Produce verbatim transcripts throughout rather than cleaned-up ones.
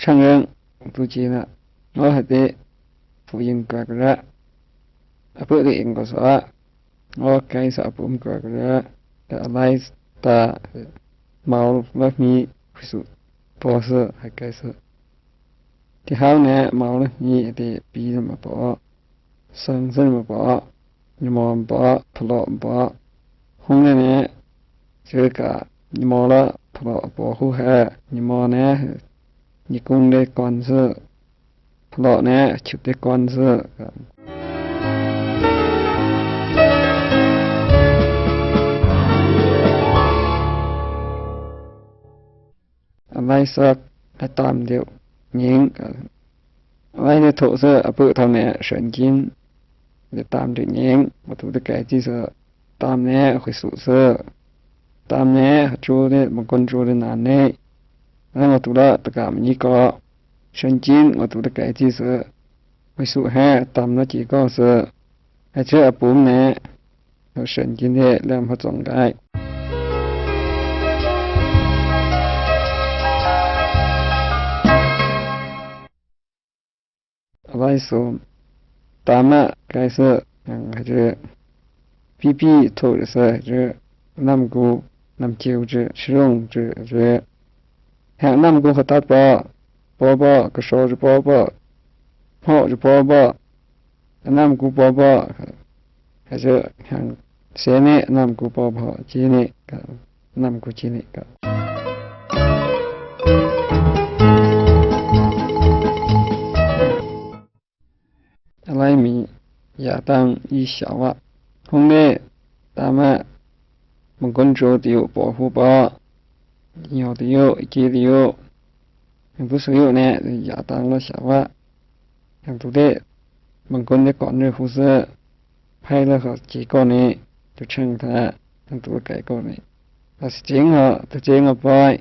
Khangrang tu cina. Ngo hati fu yin kwa kara. Apu ke yin kwa sa. Ngo kai sa apu kwa kara. Ka alai ta maul la mi kusu. Po sa ha kai sa. Ti hau ne maul la mi te pi ma po. Sang san ma po. Ni mo ma po. Plo ma po. Hung ne ne. Sir ka. Ni mo la. Plo po hu ha. Ni mo ne. Ni kun de kon sa. Plo ne, chut de kon sa. Alai sa, a tam de nying. Alai de tho sa, a pu tam ne, shen jin. De tam de nying, ma tu de kai ji sa. Tam ne, hui su sa. Tam ne, ha chu de, ma kon chu de nan ne. Alai ma tu la, ta ka ma ni ko. Shen jin, ma tu de kai ji sa. Hui su he, tam na ki ko sa. Hai che a pum ne. Shen jin he, lam ha zong gai. Alai so. Tam a kai sa. Hai che. Pi pi to sa hai che. Nam gu, nam kiu che, shirong che, che. Hang nam gu ha tat pa. Pa pa, ka sho che pa pa. Ho che pa pa. Nam gu pa pa. Ka che hang se ne nam gu pa pa. Chi ne ka. Nam gu chi ne ka. Alai mi ya tang i sha wa. Hung ne ta ma. Mung kun cho ti yo po hu pa. Yo ti yo, ki ti yo. Hang tu su yo ne, ya tang la sha wa. Hang tu de, mung kun de kon ne hu se. Phai la ha ki kon ne, tu chang ta, hang tu kai kon ne. A si jing ha, tu jing ha pai.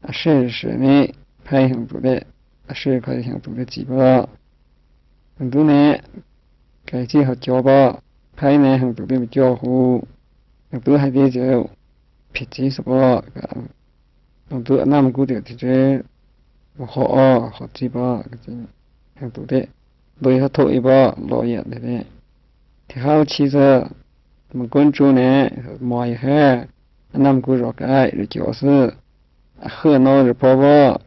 A she she ne, phai hang tu de, a she phai hang tu de ji ba. Hang tu ne, kai ji ha jo ba. Phai ne, hang tu de mi jo hu. Hang tu hai de je, phi ji sa ba. Hang tu nam gu de ti je, ho a, ho ji ba. Hang tu de, doi ha tho i ba, lo ya de de. Ti hau chi sa, mung kun chu ne, mo i he, nam gu ro kai, ri jo se. A he no ri po ba.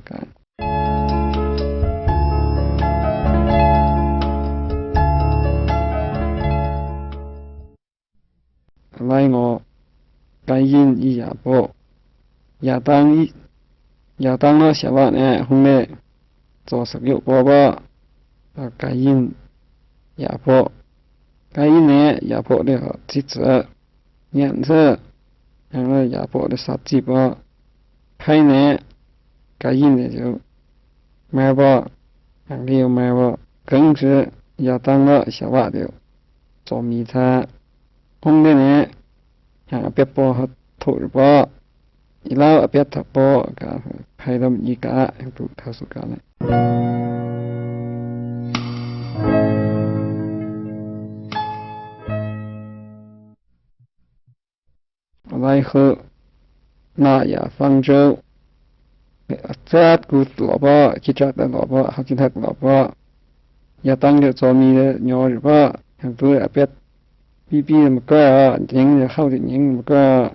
Alai ngo, kai yin i ya po. Ya tang i, ya tang lo sha wa ne, hung ne, zo sak yo po ba. Kai yin, ya po. Kai yin ne, ya po de ho, ji ze. Nyan se, hang le ya po de sa ji ba. Phai ne, kai yin de jo. Ma ba, hang le yo ma ba. Keng se, ya tang lo sha wa de jo. Zo mi ta. Hung de ne, hang a pet po ha tho ba. I lau a pet ta po ka, phai lam i ka, hang tu ta su ka le. Alai khu na ya fang jo. A chat gu lo ba, ki chat lo ba, ha ki thak lo ba. Ya tang de zo mi de nyo ri ba, hang tu a pet. Pi pi ma ka, jing de hau de jing ma ka.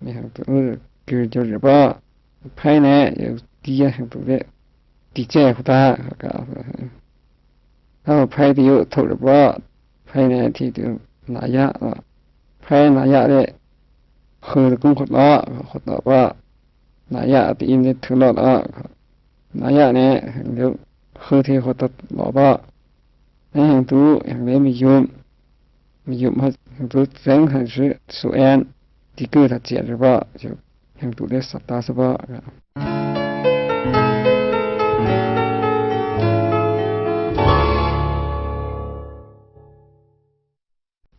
Ni hang tu ku jo ri ba. Phai ne, ya ti ya hang tu de. Ti che hu ta, ka. Hau phai ti yo tho ri ba. Phai ne ti ti na ya. Phai na ya de. Khu de kung khot la, khot la ba. Na ya ti in de thu lo la. Na ya ne, hang le khu ti khot lo ba. Hang tu, hang le mi yum. Mi yum ha, hang tu zeng ha shi su en. Ti ku ta jia ri ba. Hang tu de sa ta sa ba.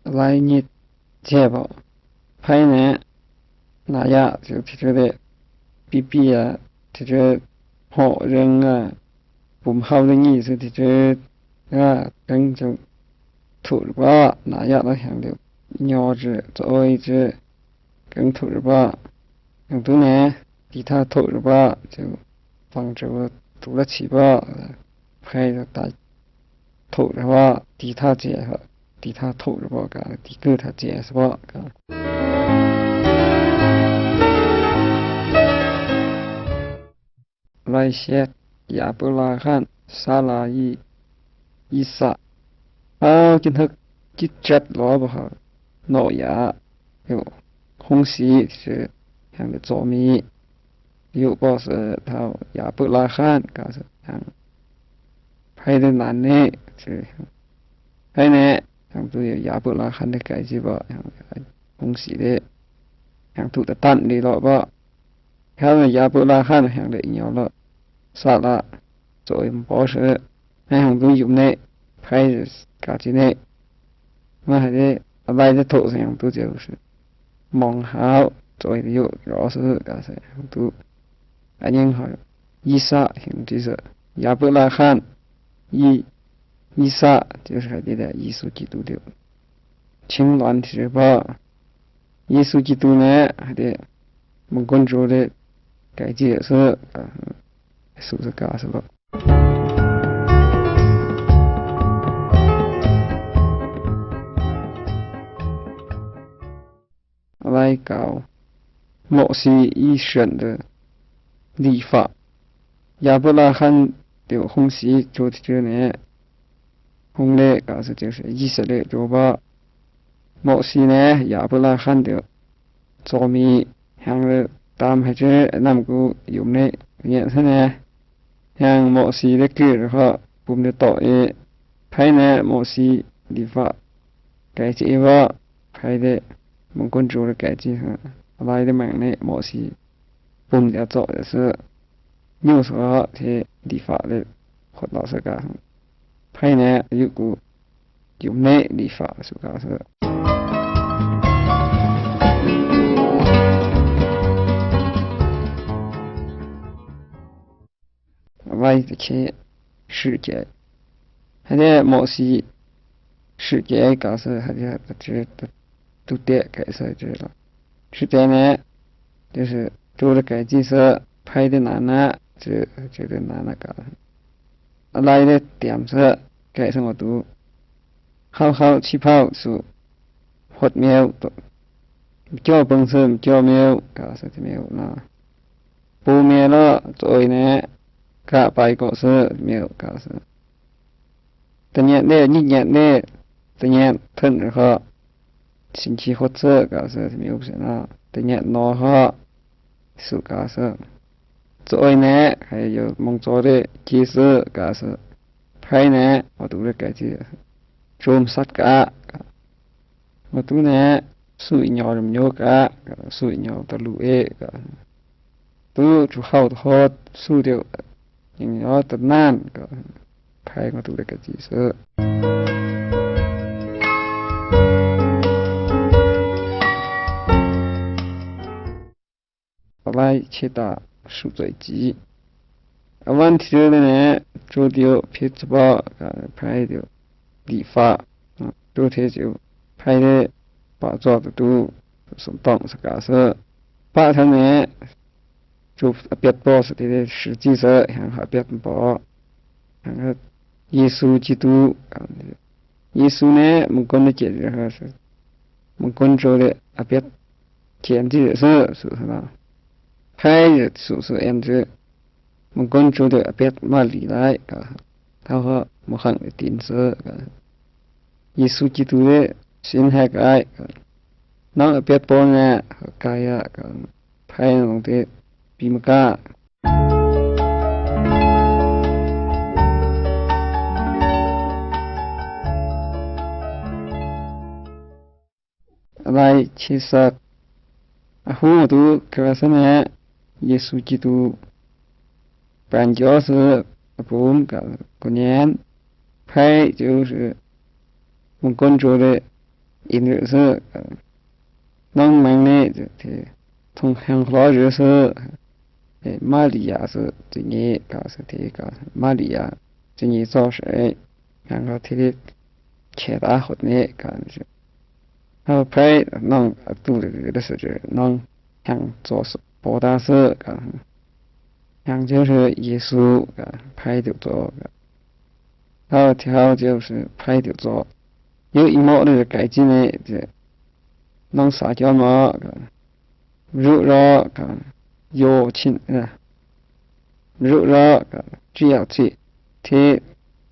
Lai nyit je bo. Phai ne, na ya, ti ti de, pi pi ya, ti ti ho reng a, bum hau de nyi se ti ti, ya, keng jong thu ba, na ya la hiang de, nyo je, zoi je, keng thu ba, yang tu ne, ti ta thu ba, ju fang ju တူလၢဆံးဘၣ်, ဖဲယတၢ်ထိၣ်ရဘၣ်, တံထၢ်စဲး, တံထၢ်ထိၣ်ရဘၣ်က, တံကုၢ်ထၢ်စဲးစဘၣ်က. လၢဆဲး, ယႃႇပရႃႇၶၢၼ်ႇ, သႃႇရႃႇယီႇ, ယိသၢၵ်ႈ, ဢဝ်ၸိၼ်ႁိုၵ်ႉ ၸိၸႅတ်ႈလီၤဘၣ်ၶႃႈ, ၼေႃႇယႃႇ ယူႇ ႁူင်းသီႇ ၸိုဝ်ႈ ႁႅင်းလႄႈ ၸေႃႇမီႇ ယူႇ ပေႃးသိုဝ်ႈထဝ်ႈ ယႃႇပရႃႇၶၢၼ်ႇ ၵႃႈသိုဝ်ႈ ႁႅင်း ၽႆးလႄႈၼၼ်ႉၼႆႉ ၸိုဝ်ႈ ၽႆးၼႆႉ ႁႅင်းတူဝ်ယႃႇပရႃႇၶၢၼ်ႇ လႆႈၵႆၸီႉဝႃႈ ႁႅင်း ႁူင်းသီႇလႄႈ ႁႅင်းထုၵ်ႇတၼ်းလီလီၤဝႃႈ ႁဝ်းယႃႇပရႃႇၶၢၼ်ႇ ႁႅင်းလႆႈယဝ်ႉလႃႈ သႃႇလႃႇ ၸွႆႈမေႃသိုဝ်ႈ ႁႂ်ႈႁဝ်းလူယူႇၼႂ်း ၽႆးၵႃႈၸိူဝ်းၼႆႉ မႃးႁႂ်ႈလႆႈ ဢဝ်လၢႆးလႆႈထူဝ်ႇသင်တူဝ်ၸဝ်ႈ မွင်ႁၢဝ် ၸွႆႈယူႇ ရေႃးသိုဝ်ႈ ၵႃႈသိုဝ်ႈ ႁဝ်းတူဝ် ဢၼ်ယင်းႁႃ ယိသႃႇ ႁႅင်းၸိုဝ်ႈ ယႃႇပရႃႇၶၢၼ်ႇ ယိ ယိသႃႇ ၸိုဝ်ႈၶႃႈ တီႈလႄႈ ယေႇသု ၵိတ်ႉတူႉလဵဝ် ၶျိမ်းလွၼ်ႉ ထီႇရႃႇပႃႉ ယေႇသု ၵိတ်ႉတူႉၼႆႉ ႁႂ်ႈလႆႈ မုၼ်ၵူၼ်းၸူဝ်ႈလႄႈ ၵႆၸီႉသိုဝ်ႈ ဢႃႇ သုၵ်ႉသၵႃႇသႃႇလႃႇ လၢႆးၵဝ်ႇ မေႃႇသီႇ ဢီႇသရႃႇဢေးလ် လီၾႃႉ ယႃႇပရႃႇၶၢၼ်ႇ တေႃႇႁူင်းသီႇ ၸူဝ်ႈတီႈၸိူဝ်းၼႆႉ ႁူင်းလႄႈ ၵႃႈသိုဝ်ႈ ဢီႇသရႃႇဢေးလ် ၸူဝ်ႈဝႃႈ မေႃႇသီႇၼႆႉ ယႃႇပရႃႇၶၢၼ်ႇ တေႃႇ ၸေႃႇမီႇ ႁႅင်းလႄႈ တၢမ်ႇႁႂ်ႈၸိူဝ်းၼမ်ႉၵူႈယုမ်ႇၼႆႉ ၼႆႉသၼႃႇ ႁႅင်းမေႃႇသီႇလႄႈ ၵိူဝ်ႇလႄႈၶႃႈ ပုမ်ႇလႄႈတေႃႇဢေႇ ၽႆးၼႆႉ မေႃႇသီႇ လီၾႃႉ ၵႆၸီႉဝႃႈ ၽႆးလႄႈ မုၼ်ၵူၼ်းၸူဝ်ႈလႄႈ ၵႆၸီႉႁႃႉ ဢၼ်လႆႈလႆႈမၢင်ႇၼႆႉ မေႃႇသီႇ ပုမ်ႇလႄႈတေႃႇဢေႇ သိုဝ်ႈ ၼိဝ်ႉသႃႇထေႇ လီၾႃႉလႄႈ ၶွတ်ႇလေႃႇသၵႃႇ ၽႆးၼႆႉ ယုၵ်ႉၵူႈ ယုမ်ႇၼႆႉ လီၾႃႉ သုၵ်ႉသၵႃႇသႃႇ ဝႆႉတၶေး သိုဝ်ႉၵႄႇ ႁႂ်ႈလႆႈမေႃႇသီႇ သိုဝ်ႉၵႄႇ ၵႃႈသႂ်ႇ ႁႂ်ႈလႆႈတၵ်း တူႉတႄႉ ၵႆႉသႂ်ႇၸႂ်လႃႈ သိုဝ်ႉၵႄႇၼႆႉ ၸိုဝ်ႈ ၸူဝ်ႈလႄႈ ၵႆႉၸိုဝ်ႈသႂ်ႇ ၽႆးလႄႈၼႃႇၼႃႇ ၸိုဝ်ႈ ၸိုဝ်ႈလႄႈၼႃႇၼႃႇ ၵႃႈ ဢၼ်လႆႈလႆႈတႅမ်ႈသႂ်ႇ ၵႆႉသႂ်ႇမႃးတူႈ ႁဝ်းႁဝ်း ၶျိပ်းႁဝ်း သူႇ ႁူတ်းမဵဝ်း တူဝ် ၵျေႃႇပိူင်ႈသိုဝ်ႈ ၵျေႃႇမဵဝ်း ၵႃႈသႂ်ႇမဵဝ်းၼႃႇ ပူႇမဵဝ်းလႄႈ ၸွႆႈၼႄ ၵႃႈပၢႆႈၵေႃႈသိုဝ်ႈ မဵဝ်း ၵႃႈသႂ်ႇ တၼႅတ်ႈၼႄ ယိုၼ်းယႅတ်ႈၼႄ တၼႅတ်ႈထိူၼ်ႇၶႃႈ သိင်ႇၶီႈႁူတ်းသိုဝ်ႈ ၵႃႈသႂ်ႇ မဵဝ်း ၸိူဝ်းၼႆႉ တၼႅတ်ႈၼေႃႈၶႃႈ သူႇ ၵႃႈသႂ်ႇ ၸွႆႈၼႄ ႁႂ်ႈယူႇမူင်ႈၸေႃႇလႄႈ ၵျေးၸူး ၵႃႈသႂ်ႇ ၽႆးၼႄ ဢဝ်တူႈလႄႈ ၵႆႉၸီႉ ၸူမ်းသတ်းၵႃႈ ဢဝ်တူႈၼႄ သူႇဢိင်ႇၺွပ်ႈ ၺွပ်ႈၵႃႈ သူႇဢိင်ႇၺွပ်ႈ တလူႇဢေႇ ၵႃႈ တူႈ ၸူႉႁဝ်း ႁူတ်း သူႇတဵဝ်ႈ ဢိင်ႇၺွပ်ႈ တၼၼ်ႉ ၵႃႈ ၽႆးမႃးတူႈလႄႈ ၵႆႉၸီႉသိုဝ်ႈ ဢဝ်လၢႆးၶျေႇတႃႇ သူၸွႆႈၸီႉ ဢဝ်ဝၼ်းထီႉလဵဝ်ၼႆႉ ၸူဝ်ႈတဵဝ်ႈ ၽိတ်းသၽႃႇဝ ၵႃႈၽႆးတဵဝ်ႈ လီၾႃႉ ၸူဝ်ႈထီႉၸဵဝ်ႈ ၽႆးလႄႈ ပႃႇၸေႃႇတတူႉ သူၼ်တွင်းသၵႃႇသိုဝ်ႈ ပႃႇထၢၼ်ႇၼႆႉ ၸူဝ်ႈဢပျၢတ်ႈပေႃး သတိလႄႈ သိုဝ်ႈၸီႉသိုဝ်ႈ ႁႅင်းဢပျၢတ်ႈပေႃး ႁႅင်း ယေႇသု ၵိတ်ႉတူႉ ယေႇသုၼႆႉ မုၼ်ၵူၼ်းၼႆႉ ၸဵတ်းႁႃႈ မုၼ်ၵူၼ်းၸူဝ်ႈလႄႈ ဢပျၢတ်ႈ ၶႅၼ်ႇၸိုဝ်ႈ သိုဝ်ႈ သိုဝ်ႈသၼႃႇ ၽႆး သိုဝ်ႈ သိုဝ်ႈ ဢႅၼ်ႇၸိုဝ်ႈ မုၼ်ၵူၼ်းၸူဝ်ႈလႄႈ ဢပျၢတ်ႈ မႃးလီလၢႆး ၵႃႈ ထဝ်ႈႁေႃး မုၼ်ၶၢင်ႈ လႄႈ တိၼ်သိုဝ်ႈ ၵႃႈ ယေႇသု ၵိတ်ႉတူႉလႄႈ သိၼ်ႁႅၵ်ႈဢၢႆႈ ၵႃႈ ၼွင်ႉဢပျၢတ်ႈပေႃးၼႆႉ ၵႃႈယႃႉ ၵႃႈ ၽႆးၼွင်ႉတေ ပီႈမၵႃႉ ဢၼ်လႆႈၶျေႇသၢၵ်ႈ ဢႃႇႁူႉတူဝ်ၶႃႈသၼႃႇ ယေႇသု ၵိတ်ႉတူႉ ပၼ်ႇၵျေႃးသိုဝ်ႈ ဢပုမ်ႇၵႃႈ ၵူၼ်းယၢၼ် ၽႆးၸိုဝ်ႈသိုဝ်ႈ မုၼ်ၵူၼ်းၸူဝ်ႈလႄႈ ဢိၼ်ႇရိႁႃႉသိုဝ်ႈ ၼွင်ႉမၢင်ၼႆႉ တေထုင်ႉႁႅင်းၶႂႃႉၸိုဝ်ႈသိုဝ်ႈ ဢေႃႈ မႃႇရိယႃႇ ၸိုဝ်ႈ ၸိုဝ်ႈၼႆႉၵေႃႈ ၸိုဝ်ႈထီႇၵေႃႈ မႃႇရိယႃႇ ၸိုဝ်ႈၼႆႉ ၸေႃႇသျႄႇ ၼၼ်ႉၵေႃႈ ထီႇရိတ်ႉ ၶႄႇတႃႇႁူတ်းၼႆႉၵေႃႈ ၸိုဝ်ႈ ႁဝ်းၽႂ် ၼွင်ႉဢတူႇ ႁိုဝ် လႄႈ ၸိုဝ်ႈ ၼွင်ႉႁႅင်းၸေႃႇ ပေႃးတႃႇသိုဝ်ႈၵေႃႈ Hang jel se Yesu ka phai diu tso ka. Hau ti hau jel se phai diu tso. Yo i mo de kai jin ne de. Nang sa jel ma ka. Ru ra ka. Yo chin na. Ru ra ka. Ji ya chi. Te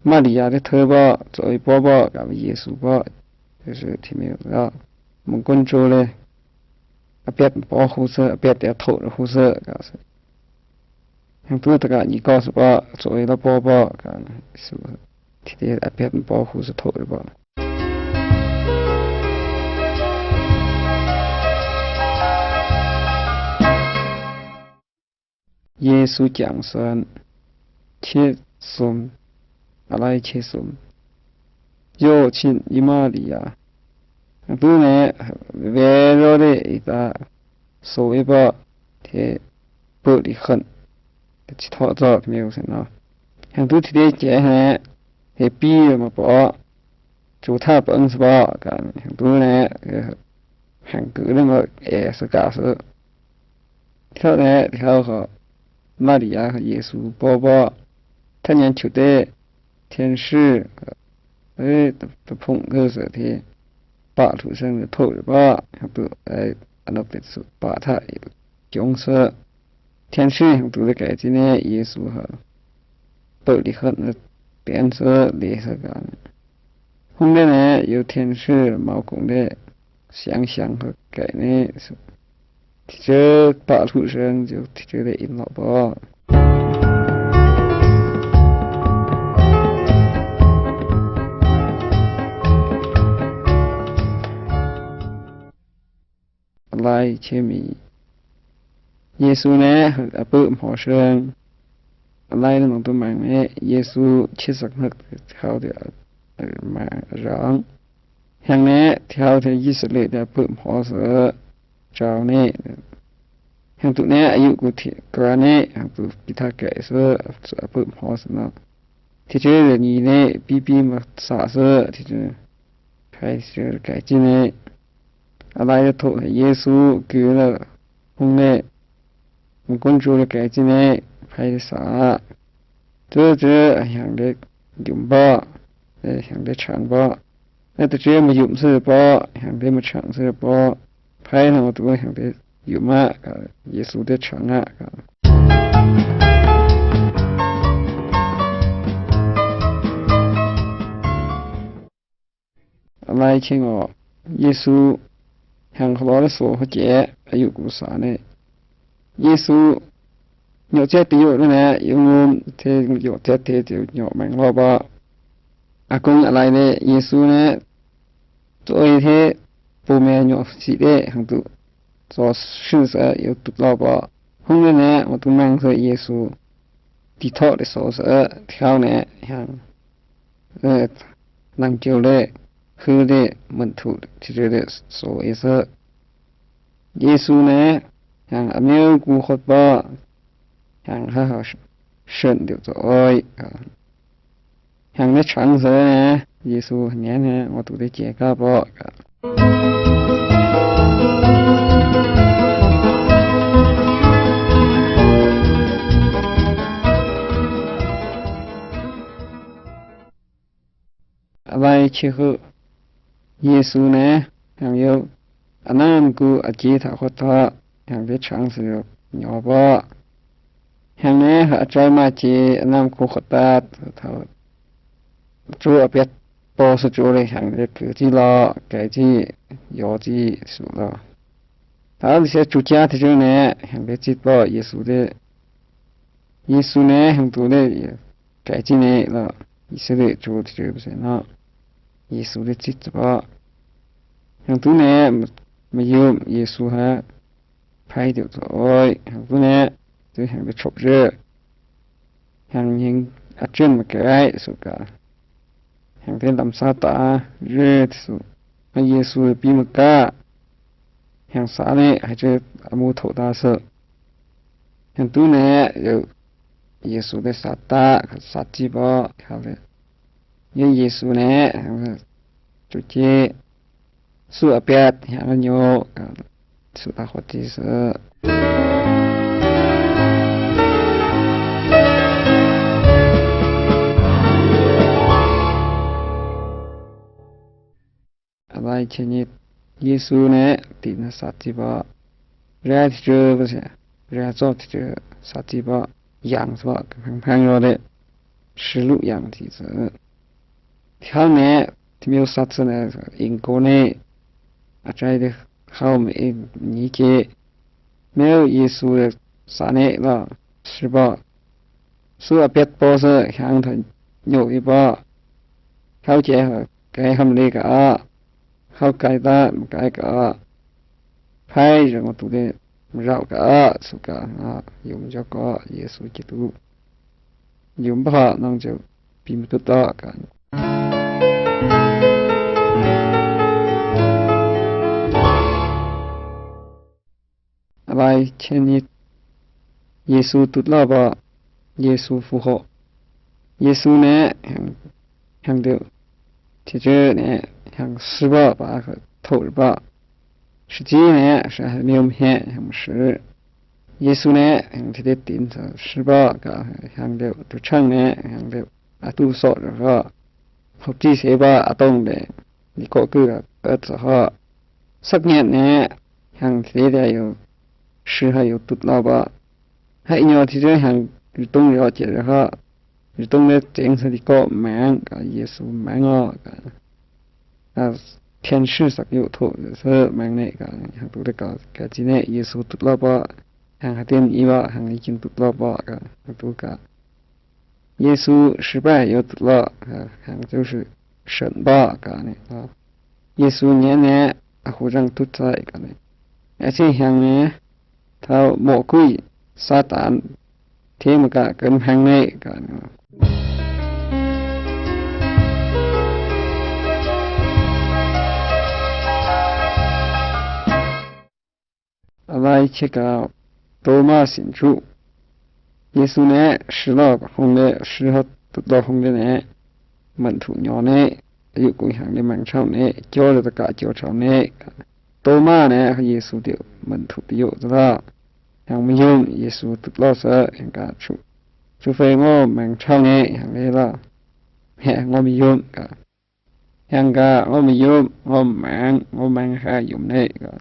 Maria de te ba tso i po ba ka Yesu ba. Jel se ti me la. Mo kun jo le. A piat po hu se, a piat ya tho hu se ka se. Hang tu ta ka ni ka se ba, so e la po ba ka su. Ti te a piat po hu se tho ba. Yesu jang san. Che sum. A lai che sum. Yo chin i Maria. Hang tu ne ve ro de i ta. So e ba te pu li khan. Te chi tho tso mi u sen no. Hang tu ti de che he. He pi ma po. Chu tha pa ang sa ba ka. Hang tu ne. Hang ku de ma e sa ka sa. Tha ne tha kha. Maria Yesu po ba. Tha nyan chu de. Tian shi. E ta phung ke sa te. Pa lu sang de tho ba. Hang tu e. Ano pe su pa tha. Jong sa. Tian shi hang tu de kai jin ne Yesu ha. Pu li khan na tian sa le sa ka. Hung de ne yo tian shi mao kung de. Siang siang ha kai ne sa. Ti che pa lu sang jo ti che de in lo ba. A lai che mi. Yesu ne a pu mo sheng. A lai ne nong tu mang ne Yesu che sak nak hau de ma rang. Hang ne ti hau de Yesu le de a pu mo se. Chau ne. Hang tu ne a yu ku ti kra ne hang tu ki ta ke se a pu mo se na. Ti che de ni ne pi pi ma sa se ti che. Kai se kai chi ne. A lai de tho Yesu ku la hung ne. Mo kun chu le kai chi ne. Phai de sa. Te che a hang de yum ba. E hang de chang ba. E te che ma yum se ba. Hang de ma chang se ba. Phai na ma tu hang de yum a ka. Yesu de chang a ka. A lai che ngo. Yesu hang kho le so ho che a yu ku sa ne. Yesu nyo che te yo ne yu ngum te yo che te te nyo mang lo ba. A kung a lai ne Yesu ne. Tso e te pu me nyo si de hang tu. Tso shin sa yo tu lo ba. Hung ne ne ma tu mang sa Yesu. Ti tho de so sa ti hau ne hang. Nang keu le, hu le, mun tu, ti le so e sa. Yesu ne, hang a meu ku khot ba, hang ha ha shen de tso oi. Hang ne chang sa ne, Yesu ne ne, ma tu de che ka ba ka. A lai che khu Yesu ne hang yo a nam ku a che tha khot tha hang de chang se yo nyo ba. Hang ne ha a chai ma che a nam ku khot tha tha chu a pet po su chu le hang de ku chi la kai chi yo chi su la. Tha li se chu cha te chu ne hang de chi po Yesu de Yesu ne hang tu le kai chi ne la Israel chu te chu se na Yesu le chi ba hang tu ne ma yum Yesu ha phai de to oi hang tu ne tu hang de chop je hang ning a chen ma kai su ka hang de lam sa ta je su ma Yesu pi ma ka hang sa ne ha che a mu tho ta sa Hang tu ne yo Yesu le sa ta ka sa chi ba ka le. Yo Yesu ne hang chu che su a piat hang nyo ka su ta khot chi sa. Cheni Yesu ne tin sat ci ba, re ti ce ba se, re co ti ce sat ci ba, yang ci ba, hmang hmang ro de, shi lu yang ci se. Ti hang ne, ti miu sat se ne, in ko ne, a chai de, hau me in ni ke, miu Yesu de, sa ne la, shi ba, su a piat po se, hang ta, nyo i ba, hau che ha, kai ham le ka a, hau kai ta, ma kai ka a, phai jang tu de, ma jau ka a, su ka a, yum jo ka, Yesu ki tu, yum ba, nang jo, pi ma tu ta ka. A lai chen ni Yesu tut la ba, Yesu fu ho. Yesu ne hang, hang de, che che ne hang shi ba ba ka tho ba. Shi ji ne sha ha miu he hang shi. Yesu ne hang te de tin sa shi ba ka hang de tu chang ne hang de a tu so ra. Ho ji se ba a tong de. Ni ko ku ra ka sa ha. Sak ngiat ne, hang te de yo, shi ha yo tut la ba. Ha i nyo ti je hang, ri tung yo che re ha. Ri tung ne jeng sa di ko mang, ka Yesu mang o, ka. A, tian shi sak yo tho, se mang ne, ka, hang tu de ka, ka ji ne, Yesu tut la ba. Hang ha tian i ba, hang i kin tut la ba, ka, hang tu ka. Yesu shi ba yo tut la, ha, hang jiu shi shen ba ka ne, ha. Yesu ngian ne, a hu zang tut sa i ka ne. A chi hiang ne, ta mo kui, Satan, te ma ka kan hang ne, ka ne. A lai che ka Toma sin chu. Yesu ne shi la ka hong le, shi ha tut la hong le ne, man thu nyo ne, a yu ku hang le mang chau ne, kyo le ta ka kyo chau ne. Toma ne, Yesu de man thu de yo za la. Hang ma yum, Yesu tut la sa, hang ka chu. Chu fe ngo mang chau ne, hang le la. He ngo ma yum ka. Hang ka, ngo ma yum, ngo mang, ngo mang ha yum ne ka.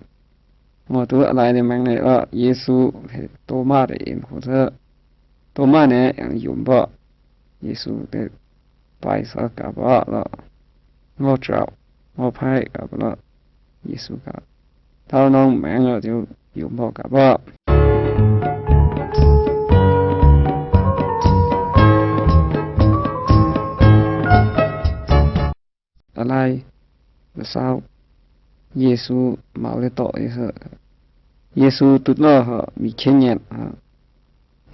Ngo tu a lai ne mang ne la, Yesu he Toma de in hu sa. Toma ne hang yum ba. Yesu de pai sa ka ba la. Ngo chau, ngo phai ka ba la. Yesu ka. Tau nong mang la jiu yum ba ka ba. A lai, la sau, Yesu mau le to i sa. Yesu tut la ha, mi chen nyen ha.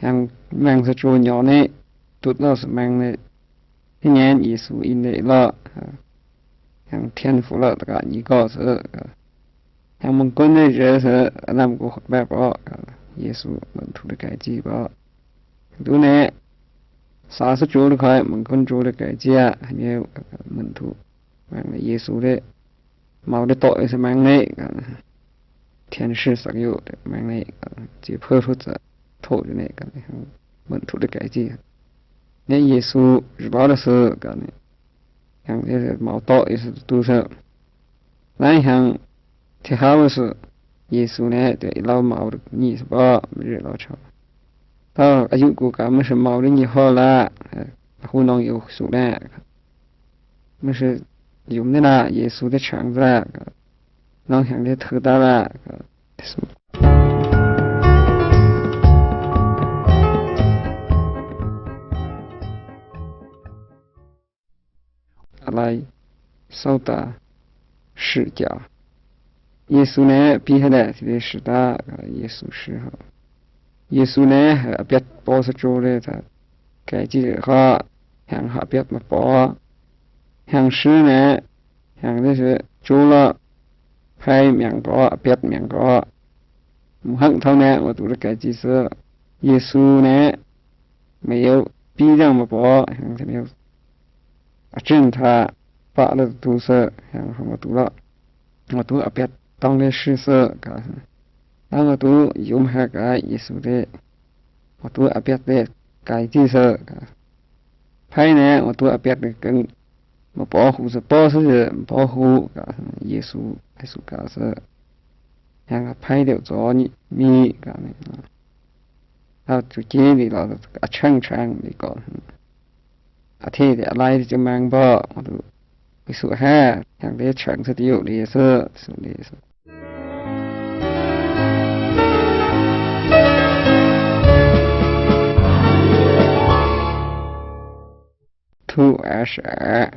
Hang mang sa chu nyo ne, tut la sa mang ne. Chen nyen Yesu in le la ha. Hang tian fu la ta ka ni ko sa ha. Hang mang kun ne je sa, a lam ku hak ba pa ka. Yesu mang thu le kai ji ba. Tu ne, sa sa chu le kai, mang kun chu le kai ji a, hang ye mang thu. Mang le Yesu le, mau le to i sa mang le ka. Tian shi sak yo, mang le ka. Ji phe hu sa, to ne ka. Mang thu le kai ji. Ne Yesu, ji ba le sa ka ne. Hang le mau to i sa tu sa. Lai hang, te ha wa sa, Yesu ne, te i lau mau ni sa ba, mi ri lau chau. Ta, a yu ku ka, ma shi mau le ni ho la, a hu nong yo su le. Ma shi yum ne na, Yesu de chang za ka. Nong hang de thu da la ka. Yesu. A lai, sau ta, shi ja. Yesu ne, pi ha le, ti de shi ta, ka Yesu shi ha. Yesu ne, a piat po sa chu le ta. Kai ji ha, hang ha piat ma po. Hang shi ne, hang de shi chu la. Phai miang po, a piat miang po. Mu hang thau ne, wa tu le kai ji sa. Yesu ne, ma yo, pi jang ma po, hang te ma yo. A chin ta, pa le tu sa, hang hang wa tu la. Wa tu a piat tong le shi sa, ka. Hang wa tu yum ha ka, Yesu de. Wa tu a piat de, kai ji sa, ka. Phai ne, wa tu a piat de kan. Ma pov hu sa, pov sa, ma pov hu ka. Yesu, Yesu ka sa, hiang a phai deu tso ni mi ka ni. Ha chu ki ni lo a chang chang ni ko. A the de a lai de mang ba. Yesu ha, hiang de chang sa de yo de sa, su de sa. Thu a sha,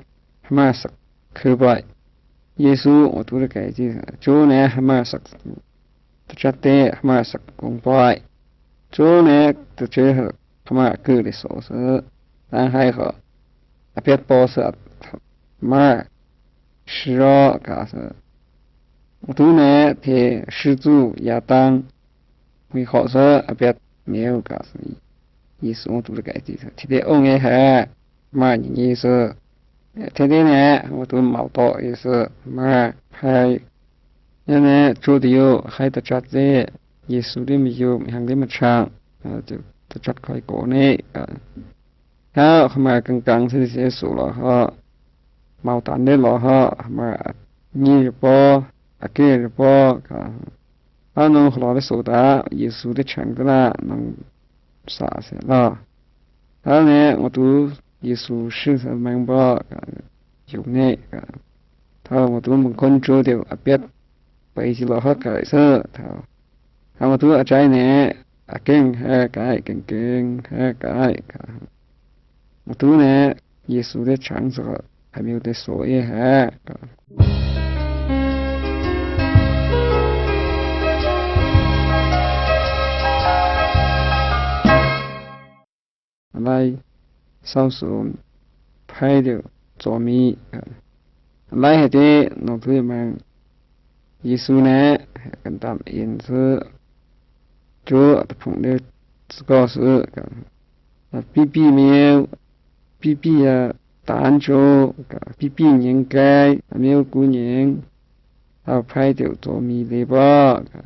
hma sak khu bai. Yesu o tu le kai ji, chu ne hma sak ta chat te, hma sak kong bai. Chu ne ta che hma khu de so sa. Tang hai kho. A pet po sa ma. Shiro ka sa. Tu ne te shi zu ya tang. Hui kho sa a pet meu ka sa. Yesu tu le kai ji sa. Ti de ong e ha. Ma ni ni sa. Te de ne, ma tu mau to Yesu. Ma hai. Ya ne, chu de yo, hai ta chat de. Yesu de mi yo, mi hang de ma chang. Ta chat kai ko ne. Ha, hma kang kang si si su lo ha. Mau tan de lo ha, hma ni po, a ke po ka. Ha nong hlo de so ta, Yesu de chang ta la, nong sa se la. Ha ne, ngo tu Yesu shi sa mang ba ka, yu ne ka. Ta ngo tu mung kon chu de a pet, pai si lo ha ka sa ta. Ha ngo tu a chai ne, a keng ha ka, keng keng ha ka ka. Ngo tu ne, Yesu de chang sa ka, ha miu de so e ha ka. Lai, sau su, phai de, zo mi ka. Lai ha de, no tu mang. Yesu ne, kan tam in su, chu ta phung de, su ko su ka. Pi pi miu, pi pi ya tan chu ka, pi pi nyeng kai, a miu ku nyeng. Au phai de zo mi le ba ka.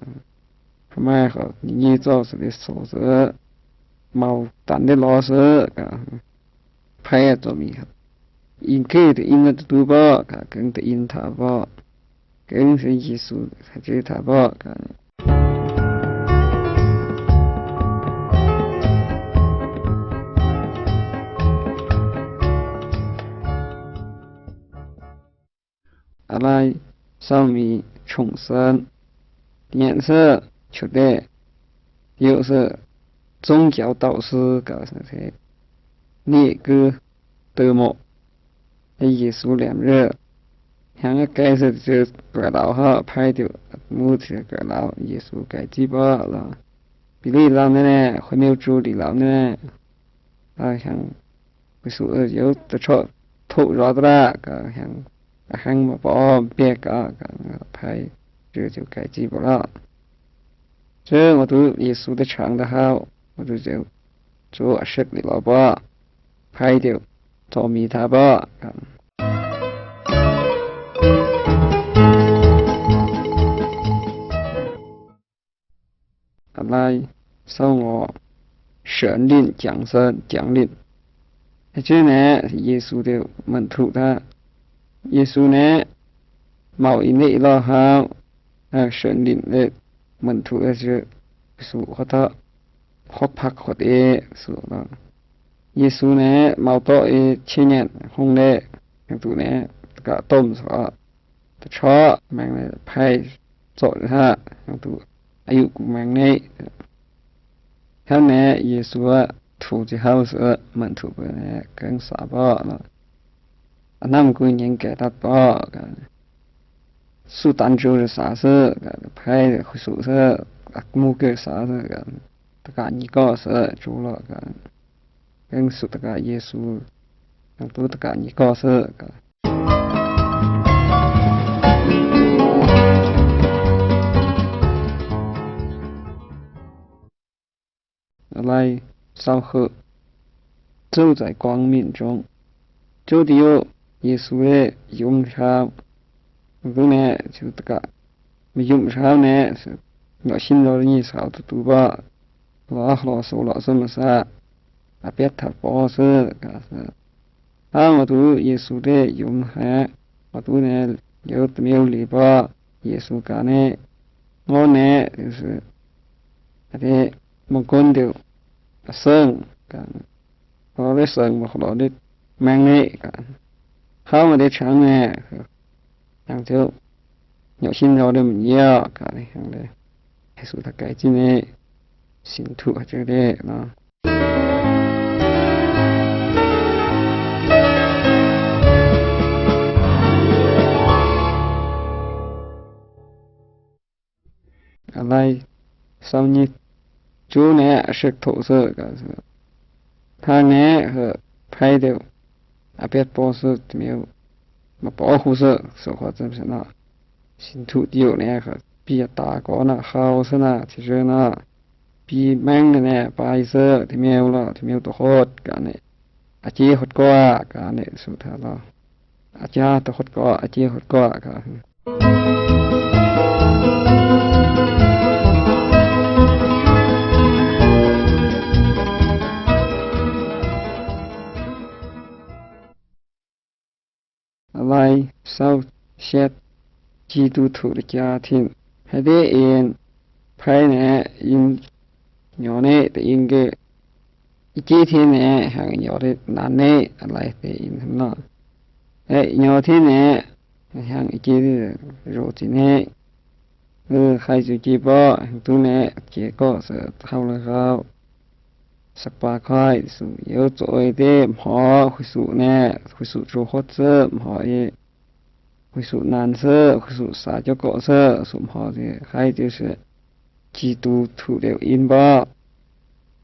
Hma kho ni ni zo se de so se. Mau tan de lo se ka. Phai a zo mi ha. In ke de in na tu ba ka, keng de in ta ba. Keng se Yesu sa je ta ba ka. A lai, sau mi chung san. Nyan se, chu de, yo se, zong kiao dao se, ka se se. Ni ke, de mo. E Yesu liam re. Hiang a kai se, se, ga lao ha, phai de, mu se, ga lao, Yesu kai ji ba la. Bi li lao ne ne, hui miu chu li lao ne ne. A hiang, Yesu, e, yo, ta cho, tho, ro, tra, ka, hiang, a hiang, ma, pa, o, pe, ka, ka, phai, ju, ju, kai, ji, bo, la. Ju, ngo tu, Yesu, ta chang, ta hao, ngo tu, ju, ju, a shek, li, lo, ba, phai, ju, to, mi, ta, ba, ka. A lai, sau ngo, shen lin, jiang sen, jiang lin. He chi ne, Yesu de, men tu ta. Yesu ne, mao in le i lo hao, a, shen lin le, men tu e chi, su ho ta, ho pak ho de, su la. Yesu ne, mao to e, chi ngen, hong le, tu ne, ka tom sa. Ta cho, mang ne, phai, cho ha, yang tu, ayu ku mang ne. Hel ne, Yesu a, tu ji hao se, man tu pe ne, keng sa ba, la. A nam ku nyeng ke tat ba, ka. Su tan ju sa se, ka, phai, hu su se, ak mu ke sa se, ka. Ta ka ni ko se, ju lo, ka. Keng su ta ka Yesu, yang tu ta ka ni ko se, ka. A lai, sau he, 住在光明中. Chu ti yo, Yesu le, yum shao. Ang tu ne, chu ta ka, mi yum shao ne, se, no shin lo ni sao tu tu ba. Lo a lo so lo so ma sa. A pet ta po se, ka se. Ha, matu Yesu te yum he, matu ne, yo tamiu li pa, Yesu ka ne, ngo ne, Yesu, ate, mo kon de, asang, ka, ko le sang mo lo de, mang ne, ka, ha mo de chang ne, yang teu, nyo shin lo de mo ya, ka ne, yang de, Yesu ta kai chi ne, sin tu ha che de, no. A lai, sau nyi, chu ne a shek tho se ka se. Tha ne he phai de a pet po se tmiu. Ma po hu se, so kho se se na. Sin thu tiu ne ka pi ta ko na khau se na, chi je na. Pi mang ne pa i se, tmiu la, tmiu to hot ka ne. A chi hot ko a ka ne su tha la. A chi to hot ko, a chi hot ko a ka. A lai, sau, shet, chi tu thu de cha thin. He de in, phai ne, in, nyo ne, te in ge, i chi thin ne, hang nyo de, nan ne, a lai te in, no. He, nyo thin ne, hang i chi de, ro chi ne. Ơ, khai chu chi po, hang tu ne, chi ko se, thau le khau. Sa pa khai, su, yo cho oi te, mho, hui su ne, hui su chu hot se, mho e. Hui su nan se, hui su sa cho ko se, su mho se, khai te se, chi tu thu de in ba.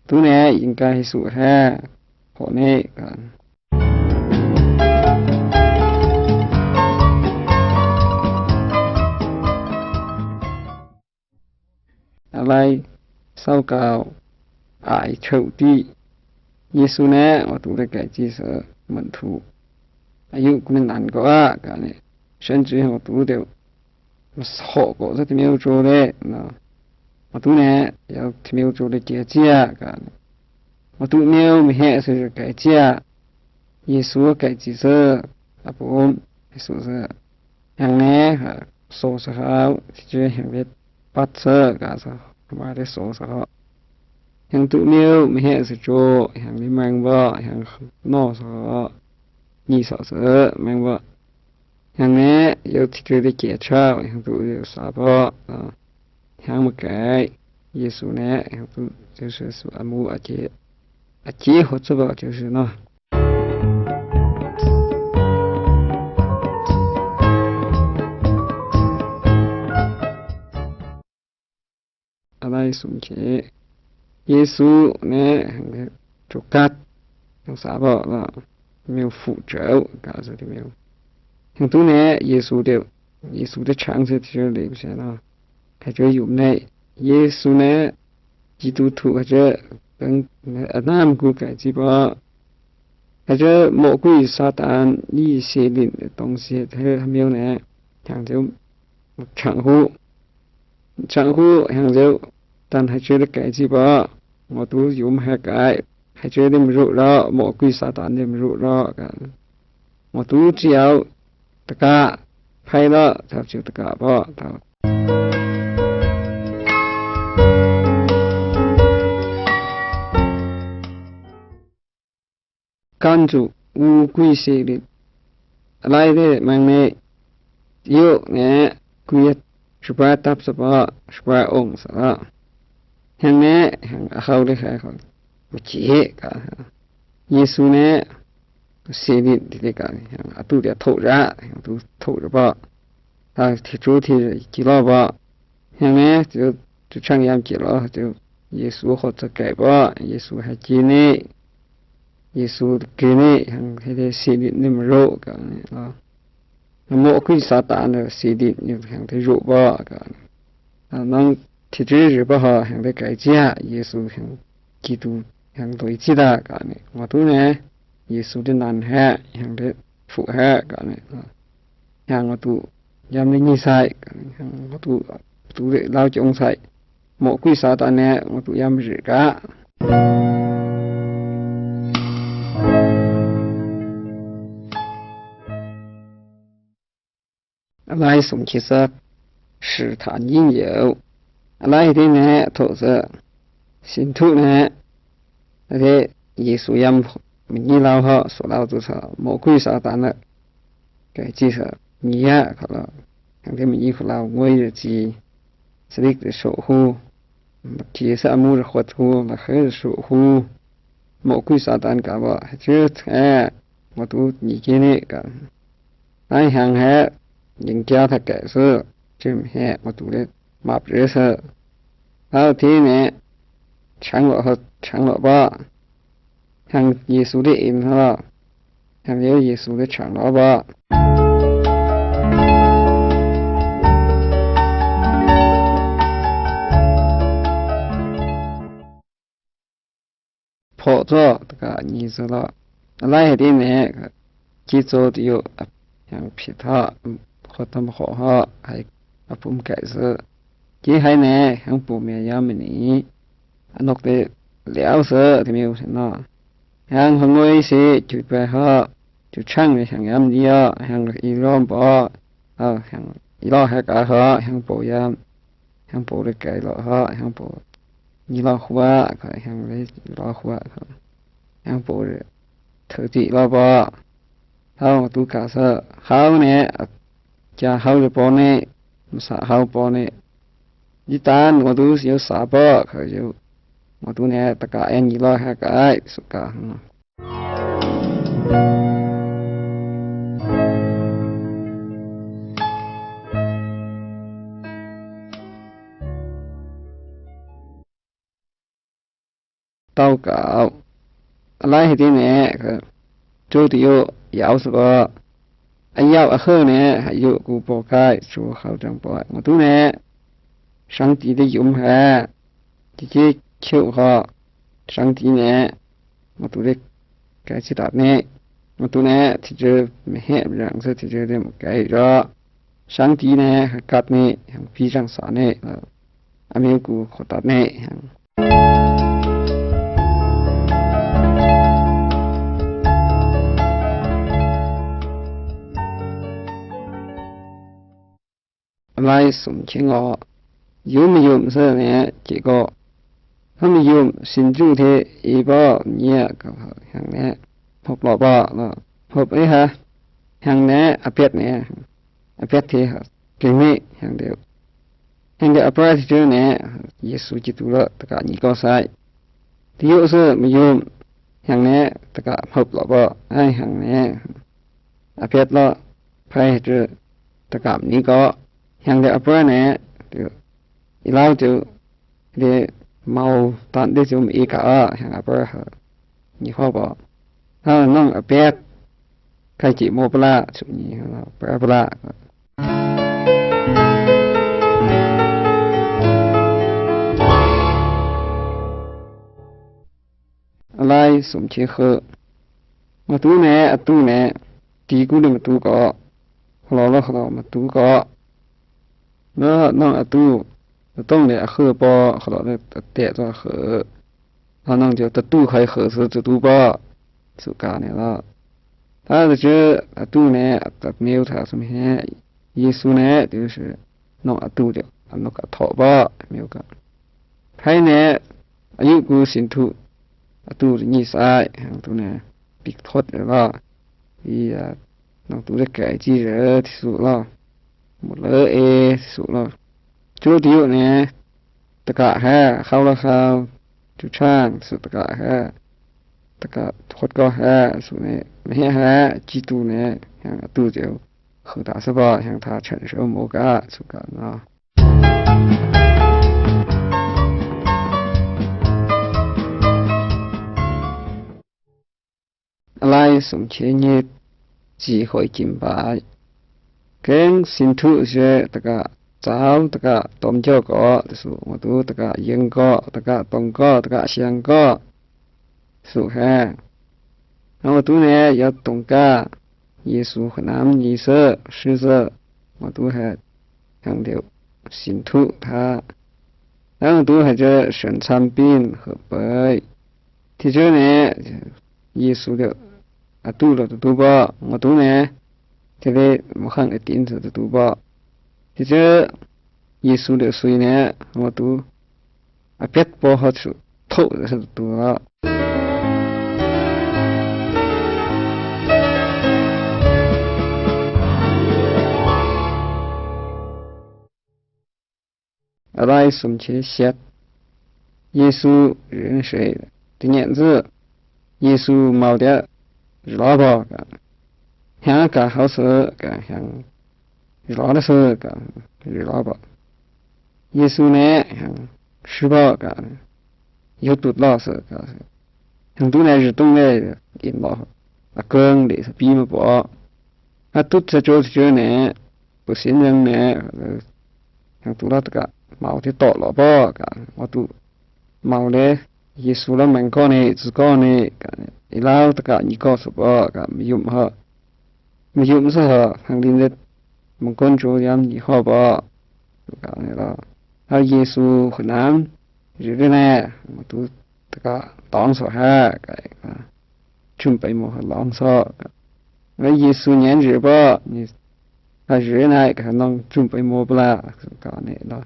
Tu ne, in ka hi su he, ho ne, ka. A lai, sau kau, ai chau ti. Yesu ne, wa tu de kai chi se, man thu. A yu ku nan ko a, ka ne. Shan chi wa tu de, mas ho ko se tmiu chu de, no. Wa tu ne, ya tmiu chu de ke chi a, ka ne. Wa tu miu mi he se kai chi a. Yesu kai chi se, a pun, Yesu se. Hang ne, ha, so sa ha, chi che hang le pat sa, ka sa, ma le so sa ha. Hang tu miu, mi he sa cho, hang le mang ba, hang no sa ha. Ni sa sa, mang ba. Hang ne, yo chi che de ke cha, hang tu yo sa ba, a. Hang ma kai, Yesu ne, hang tu, Yesu, Yesu, a mu, a che, a che ho cha ba, che su no. A lai sum che. Yesu ne, hang chu kat. Hang sa ba la. Miu fu chau, ka sa de miu. Hang tu ne, Yesu de, Yesu de chang se de de se na. Ka che yum ne. Yesu ne, chi tu thu ka che, kang, a nam ku kai chi ba. Ka che mo kui Satan, ni se lin tong se te ha miu ne. Hang che, chang hu. Chang hu hang zeu, tan ha che le kai chi ba, ngo tu yum ha kai, ha che le mru la, mo kui Satan le mru la, ka. Ngo tu chi au, ta ka, phai la, ta chi ta ka ba, ta. Kan chu u kui se ri. A lai de mang ne. Yo ne kui ya. Shupa tap sa pa. Shupa ong sa la. Hang ne. Hang a hau de khai khon. U chi he ka. Yesu ne. Se ri di de ka. Hang a tu de tho ra. Hang tu tho ra pa. Ha, thi chu thi ki lo ba. Hang ne, chu, chu chang yam ki lo, chu Yesu ho cha kai ba, Yesu ha ki ne, Yesu ki ne, hang he de si di nim ro ka ne lo. Mo kui Satan ne si di ni hang de ro ba ka ne. Nang thi chu ri ba ha, hang de kai chi ha, Yesu hang ki tu, hang doi chi da ka ne. Mo tu ne, Yesu de nan ha, hang de fu ha ka ne. Hang mo tu, yam le ni sai, hang mo tu, tu le lau chong sai. Mo kui Satan ne, mo tu yam ri ka. Lai sum chi sa, 试探引诱。 Lai hi di ne, to sa, sin tu ne, de, Yesu yam, mi ni lau ha, so lau tu sa, mo kui Satan ne. Kai chi sa, ni ya, ka la. Yang de mi ni ku lau, ngoi de chi, sa lik de so hu. Chi sa mu de khot hu, ma khe de so hu. Mo kui Satan ka ba, ha chi, eh, mo tu ni ki ni ka. Ai hang he, yin kia ta ke se, jim he, mo tu le, map re se. Hau ti ne, chang lo ha, chang lo ba. Hang Yesu le im ha. Hang le Yesu le chang lo ba. Pho cho, ta ka ni se la. Lai he di ne, ki cho ti yo, hang phi tha, kho tam kho ha, hai, a pum kai se. Ki hai ne, hang pu me ya me ni. A nok te, le au se, ti me u se na. Hang hang ngoi se, ki pe ha, ki chang me hang yam ni ya, hang i rom ba, a, hang i lo ha ka ha, hang po yam. Hang po le kai lo ha, hang po ni lo hua, ka hang le lo hua, ka hang po le thoti lo ba. Hau tu ka sa, hau ne, kia hau le po ne, sa hau po ne. Di tan, mo tu si yo sa ba, ka yo. Mo tu ne, ta ka en ni lo ha ka ai, su ka. Tau kau. A lai he di ne, ka. Cho ti yo, yau sa ba. A yau a he ne, ha yo ku po kai, cho hau jang po. Mo tu ne. Sang ti de yum ha. Ti ki kiu ha. Sang ti ne. Mo tu de kai chi tat ne. Mo tu ne, ti je me he, jang se ti je de mo kai ja. Sang ti ne, ha kat ne, hang pi jang sa ne. A me ku kho tat ne, hang. A lai sum chi ngo. Yum yum se ne, ki ko. Hum yum sin ju te, i ba, nie, ka hang ne. Hop lo ba, lo. Hop e ha. Hang ne, a pet ne. A pet te ha. Ke ne, hang de. Hang de a pet te ne, Yesu ki tu lo, ta ka ni ko sai. Ti yo se, mi yum. Hang ne, ta ka hop lo ba. Ai, hang ne. A pet lo, phai he te, ta ka ni ko. Hang de a pet ne, te, i lau te, de, mau tan de te, i ka a, hang a pet ha. Ni ho ba. Ha, nong a pet. Kai ki mo pla, chu ni, ha, pla, pla. A lai sum chi he. Mo tu ne, a tu ne, ti ku le mo tu ko. Hlo lo hlo mo tu ko. Na, nang a tu, na tong le a he po, hlo le a te to a he. Na nang jo ta tu hai he se ta tu po. Su ka ne la. Ta de je a tu ne, a ta meu ta sum he. Yesu ne, ti se. Nong a tu jo, a nok a tho po, meu ka. Phai ne, a yu ku sin tu, a tu ni sai, hang tu ne, pik thot le la. I, a, nong tu le kai chi je, ti su la. Mo le e, ti su la. Chu ti yu ne, ta ka ha, khau la khau, chu chang, su ta ka ha. Ta ka thot ko ha, su ne, me he ha, chi tu ne, hang a tu jo. Khu ta sa ba, hang ta chan sho mo ka, su ka na. A lai sum chi ni, chi hoi kim ba. Keng sin tu se ta ka, chau ta ka, tom jo ko, ta su, mo tu ta ka, yeng ko, ta ka, tong ko, ta ka, siang ko. Su he. Hang mo tu ne, ya tong ka, Yesu khanam ni se, shi se, mo tu he. Hang deu, sin tu ta. Hang mo tu he je, shen cham pin, he pai. Ti je ne, Yesu deu, a tu lo tu tu ba, mo tu ne, te le, mo hang e tin se tu tu ba. Ti ceu Yesu de sui ne, ma tu a piat po ha chu tho de sa tu la. Alai sum che siat. Yesu rin shei. Ti nyen zu. Yesu mau dia. Zlo bo ka. Hiang ka hau su ka hiang. Zlo da su ka. Zlo bo. Yesu ne hiang. Shi bo ka. Yo tut lo su ka. Hiang tu ne zhi tung ne. In bo. A keng de sa pi ma bo. A tut sa cho sa cho ne. Pu sin yang ne. Hiang tu la ta ka. Mau ti to lo bo ka. Wa tu. Mau le, Yesu la meng ko ne, zu ko ne, ka, i lau ta ka ni ko su bo, ka, mi yum ha. Mi yum sa ha, hang din le, meng kon chu yam ni ho bo. Ka ne la. Ha Yesu khu nam, ri ri ne, ma tu ta ka, tong so ha, ka, ka. Chum pai mo ha long so, ka. Nga Yesu nyen ri bo, ni, ha ri ne, ka nong chum pai mo bla, ka ne la.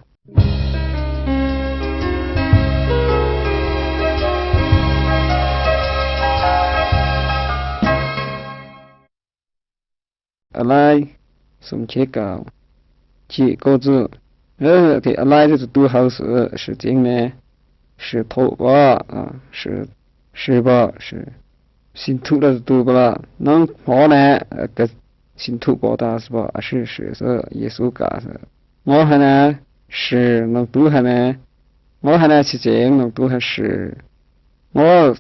Alai, sum che ka. Chi ko zu. Eh, te alai zu tu hau su, shi jing ne. Shi to ba, ah, shi, shi ba, shi. Sin tu la zu tu ba la. Nang mo ne, eh, ka sin tu bo ta su ba, a shi, shi su, Yesu ka su. Ngo ha na, shi, nang tu ha na. Ngo ha na, chi jing, nang tu ha shi. Ngo,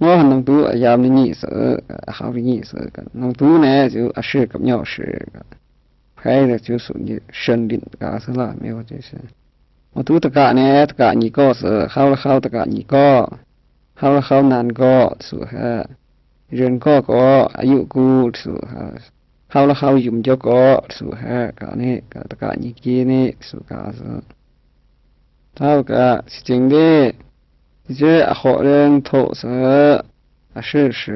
ngo ha nang tu a yam ni ni su, a hau ni ni su, ka. Nang tu ne, zu a shi ka myo shi, ka. Hai da chu su ni shen din ka sa la, me wa che se. Wa tu ta ka ne, ta ka ni ko se, hau la hau ta ka ni ko. Hau la hau nan ko, su ha. Ren ko ko, a yu ku, su ha. Hau la hau yum jo ko, su ha. Ka ne, ka ta ka ni ki ne, su ka su. Tau ka, si ching de. Si che a ho ren tho se. A shi shi.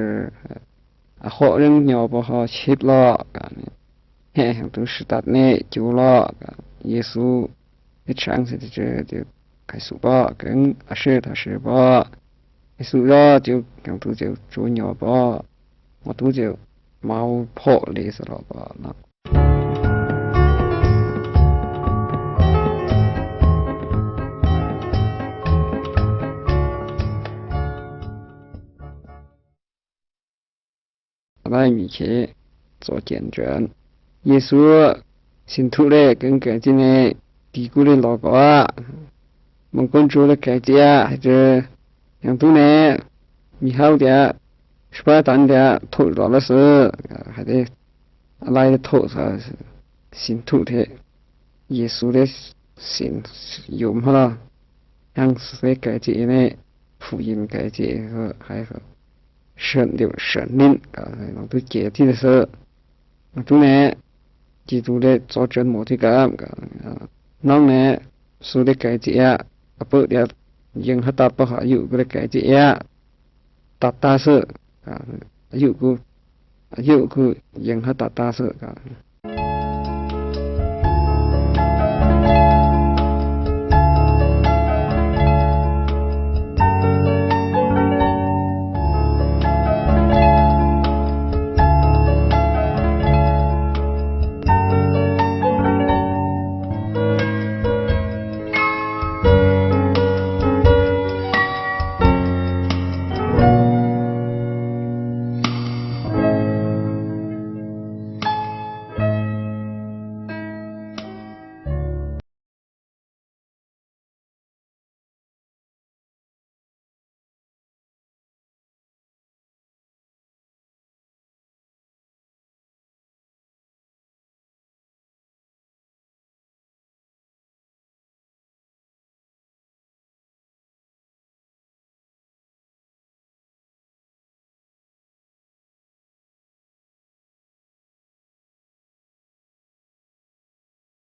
A ho ren nyo bo ho chit lo, ka ne. He, tu shi tat ne, ju lo, ka. Yesu. He chang se te che, te kai su ba, keng a she ta she ba. He su ra, te keng tu te chu nyo ba. Ma tu te mau pho le sa lo ba na. Alai mi khe, tso kyen jan. Yesu, sin thu le, keng keng ti ne, ti ku le lo ko a. Mong kon chu le keng ti a, he je, yang tu ne, mi hau ti a, shpa tan ti a, thu lo le se, he de, alai le thu sa, sin thu te. Yesu le sin yum ha la. Yang se keng ti ne, fu yin keng ti, hai ha. Shen diu shen nin ka, nong tu kye ti ne se. Nong tu ne, Kitu le tso chen mo ti ka, ka, nong ne, su le keng ti a, a pu dia, yeng ha ta pa ha yu ku le keng ti a, ta ta se, ka, yu ku, yu ku, yeng ha ta ta se, ka.